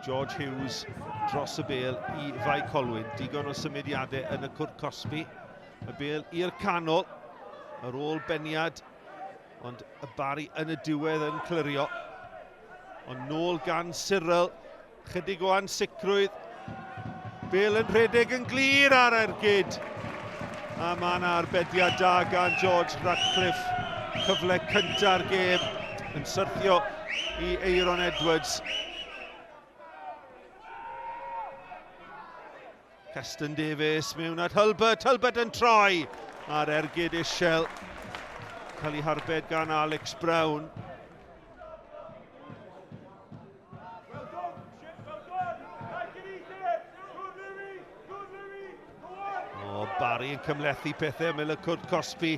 George Hughes dros y bel i Fai Colwyn. Digon o symudiadau yn y cwrt cosbi. Y bel i'r canol ar ôl beniad, ond y Barry yn y diwedd yn clirio. Ond nôl gan Cyril, chydig o ansicrwydd. Bel yn rhedeg yn glir ar ergyd. A mae yna arbediad da gan George Ratcliffe. Cyfle cynta'r gêm yn syrthio i Eiron Edwards. Keston Davies mewn at Hulbert, Hulbert yn troi ar ergyd isiel. Cael ei harbed gan Alex Brown. O, Barry yn cymlethu pethau ymyl y cwrt cosbi.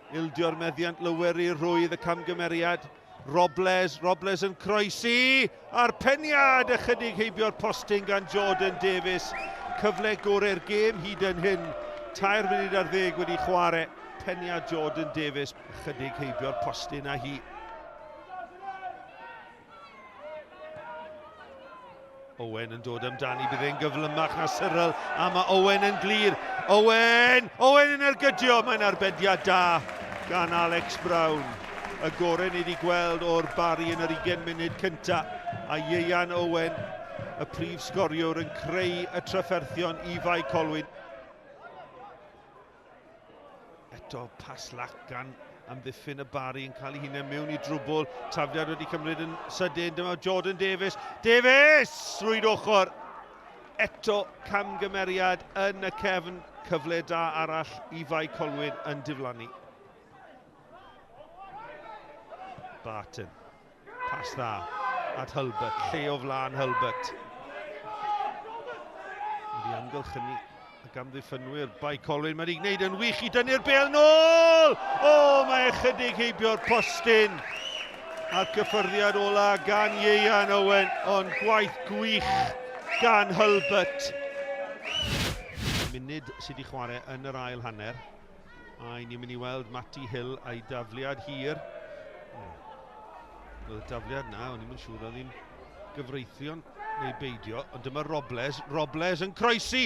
Ildio'r meddiant lywer i'r rhwydd y camgymeriad. Robles, Robles yn croesi, a'r peniad ychydig heibio'r postyn gan Jordan Davies. Cyfle gorau'r gêm hyd yn hyn. 3 munud wedi chwarae. Peniad Jordan Davies, ychydig heibio'r postyn a hi. Owen yn dod amdani, bydd e'n gyflymach na Cyril, a mae Owen yn glir. Owen! Owen yn ergydio, mae'n arbediad da gan Alex Brown. Y gorau ni wedi gweld o'r Barry yn yr 20 munud cynta, a Ieuan Owen, y prif sgoriwr, yn creu y trafferthion i Fai Colwyn. Eto pas lac gan amddiffyn y Barry yn cael ei hunain mewn i drwbl. Tafliad wedi cymryd yn sydyn. Dyma Jordan Davies. Davies! Rwyd ochr. Eto camgymeriad yn y cefn. Cyfle da arall i Fai Colwyn yn diflannu. Barton. Pas dda at Hulbert. Lle o flaen Hulbert. Wedi amgylchynu ac amddiffynwyr Bae Colwyn. Mae wedi gwneud yn wych i dynnu'r bel nôl! O, mae ychydig heibio'r postyn. A'r cyffyrddiad ola gan Ieuan Owen, ond gwaith gwych gan Hulbert. Munud sydd wedi chwarae yn yr ail hanner. A i ni'n mynd i weld Matty Hill a'i dafliad hir. Oedd y dafliad na, o'n i'n siŵr oedd hi'n gyfreithion neu beidio, ond dyma Robles, Robles yn croesi,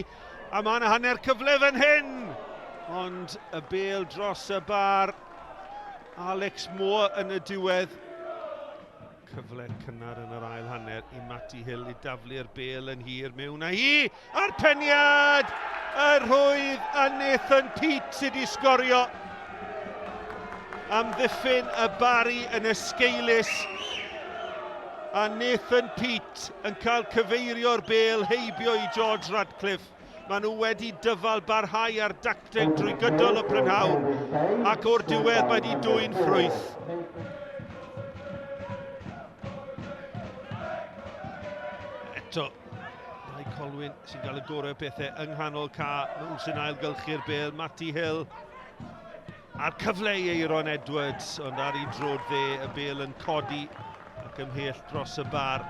a mae yna hanner cyfle fan hyn! Ond y bel dros y bar, Alex Moore yn y diwedd. Cyfle cynnar yn yr ail hanner i Matty Hill i daflu'r bel yn hir mewn a hi! A'r peniad! Y rhwydd a Nathan Peate sydd wedi sgorio. Amddiffyn y Barry yn esgeulus. A Nathan Peate yn cael cyfeirio'r bel heibio i George Radcliffe. Maen nhw wedi dyfal barhau ar dacteg drwy gydol y prynhawn ac o'r diwedd mae wedi dwyn ffrwyth. Eto, Dau Colwyn sy'n cael y gorau o bethau yng nghanol ca. Nhw sy'n ailgylchu'r bel. Matty Hill. A'r cyfle i Eiron Edwards, ond ar ei drod dde, y bel yn codi ac ymhell dros y bar.